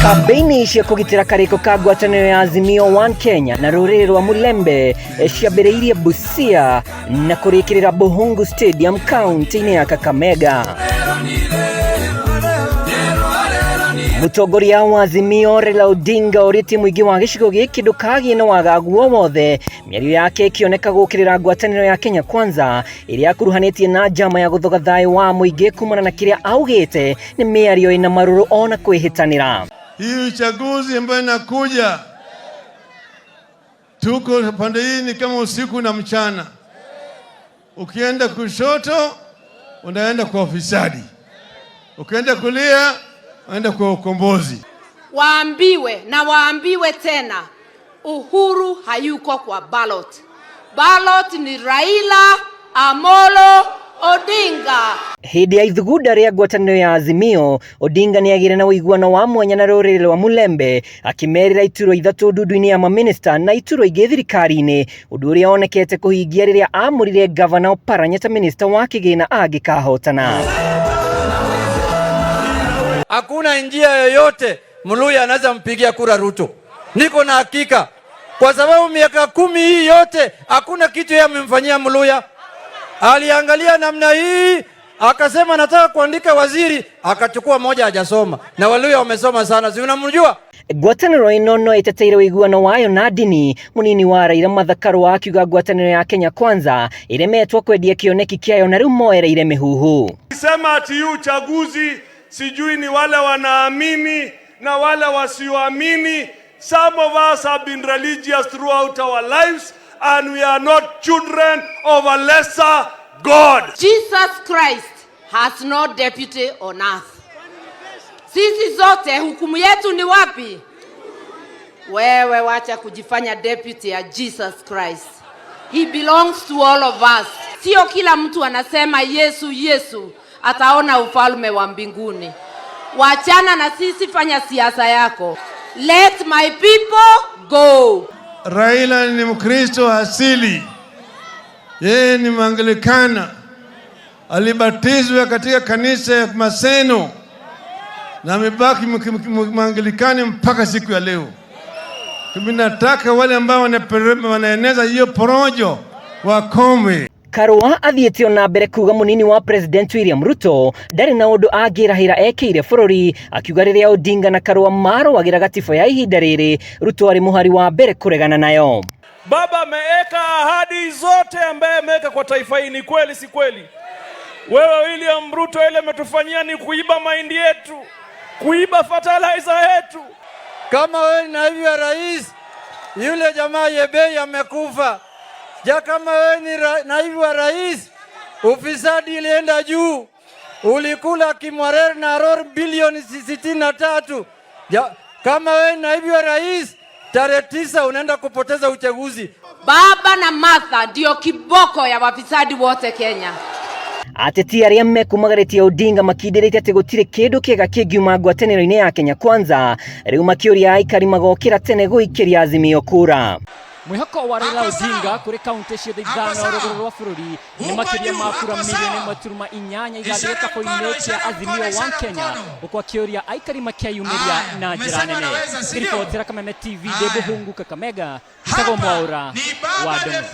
Kambeini cia kũgitĩra karĩko ka ngwatanĩro ya Azimio One Kenya na rũrĩrĩ rwa Mulembe ciambĩrĩirie Busia na kũrĩkĩrĩra Buhungu Stadium kaunti-inĩ ya Kakamega. Mũtongoria wa Azimio Raila Odinga orĩtie mũingĩ wa gĩcigo gĩkĩ ndũkagĩe na wagagu o wothe, mĩario yake ĩkĩoneka gũkĩrĩra ngwatanĩro ya Kenya Kwanza ĩrĩa akuruhanĩtie na njama ya gũthoga thayũ wa mũingĩ kumana na kĩrĩa augĩte nĩ mĩario ĩna marũrũ ona kwĩhĩtanĩra. Hii uchaguzi ambayo inakuja, tuko pande hii ni kama usiku na mchana. Ukienda kushoto unaenda kwa ufisadi, ukienda kulia unaenda kwa ukombozi. Waambiwe na waambiwe tena, Uhuru hayuko kwa ballot. Ballot ni Raila Amolo Odinga. Hĩndĩ ya ithugunda rĩa ngwatanĩro ya Azimio, Odinga nĩagĩire na ũiguano wa mwanya na rũrĩrĩ rwa Mulembe, akĩmerĩra iturwa ithatũ ndundu-inĩ ya mamĩnĩsta na iturwa ingĩ thirikari-inĩ, ũndũ ũrĩa wonekete kũhingia rĩrĩa amũrire ngavana Oparanya ta mĩnĩsta wa kĩgĩna angĩkahotana. Hakuna njia yoyote Mluya anaweza mpigia kura Ruto. Niko na hakika kwa sababu miaka 10 hii yote hakuna kitu yeye amemfanyia Mluya. Aliangalia namna hii akasema nataka kuandika waziri, akachukua moja hajasoma, na Waluya wamesoma sana, si unamjua? Ngwatanĩro ĩno no ĩteteire ũiguano wayo na ndini. Mũnini wa Raila Martha Karua akiuga ngwatanĩro ya Kenya Kwanza ĩremetwo kwendia kĩoneki kĩayo na rĩu moereire mĩhuhu. Sema ati hii uchaguzi sijui ni wale wanaamini na wale wasioamini. Some of us have been religious throughout our lives and we are not children of a lesser God. Jesus Christ has no deputy on earth. Sisi zote hukumu yetu ni wapi? Wewe wacha kujifanya deputy ya Jesus Christ. He belongs to all of us. Sio kila mtu anasema Yesu Yesu ataona ufalme wa mbinguni. Wachana na sisi, fanya siasa yako. Let my people go. Raila ni Mkristo asili, yeye ni Mwanglikana, alibatizwa katika kanisa ya Maseno na amebaki Mwanglikani mpaka siku ya leo. Tunataka wale ambao wanaeneza hiyo porojo wakome. Karua athiĩte ona mbere kuga mũnini wa President William Ruto ndarĩ na ũndũ angĩrahĩra ekĩire bũrũri, akiuga rĩrĩa Odinga na Karua marũagĩra gatiba ya ihinda rĩrĩ, Ruto arĩ mũhari wa mbere kũregana nayo. Baba ameweka ahadi zote ambaye ameweka kwa taifa hii, ni kweli si kweli? Wewe William Ruto, ile ametufanyia ni kuiba mahindi yetu, kuiba fertilizer yetu. Kama wewe ni naibu ya rais, yule jamaa Yebei amekufa. Ja, kama wewe ni naibu wa rais, ufisadi ilienda juu, ulikula Kimwarer na Aror bilioni 63. Ja, kama wewe ni naibu wa rais, tarehe 9 unaenda kupoteza uchaguzi. Baba na Martha ndio kiboko ya wafisadi wote Kenya. Ateti arĩa mekumagarĩtie Odinga makindĩrĩte atĩ gũtirĩ kĩndũ kĩega kĩngiuma ngwatanĩro-inĩ ya Kenya Kwanza, rĩu makĩũria aikari magokĩra tene gũikĩria Azimio kura. Mwĩhoko wa Raila Odinga kũrĩ kaunti ciothe ithano rũgũrũ rwa bũrũri nĩ makĩria ma kura milioni 8.8 gĩkabũ-inĩ kĩa Azimio One Kenya, huku akĩũria aikari makĩyumĩria na njĩra nene. Ngĩribotera Kameme TV ndĩ Buhungu Kakamega, njĩtagwo Mwaura wa Ndung'u.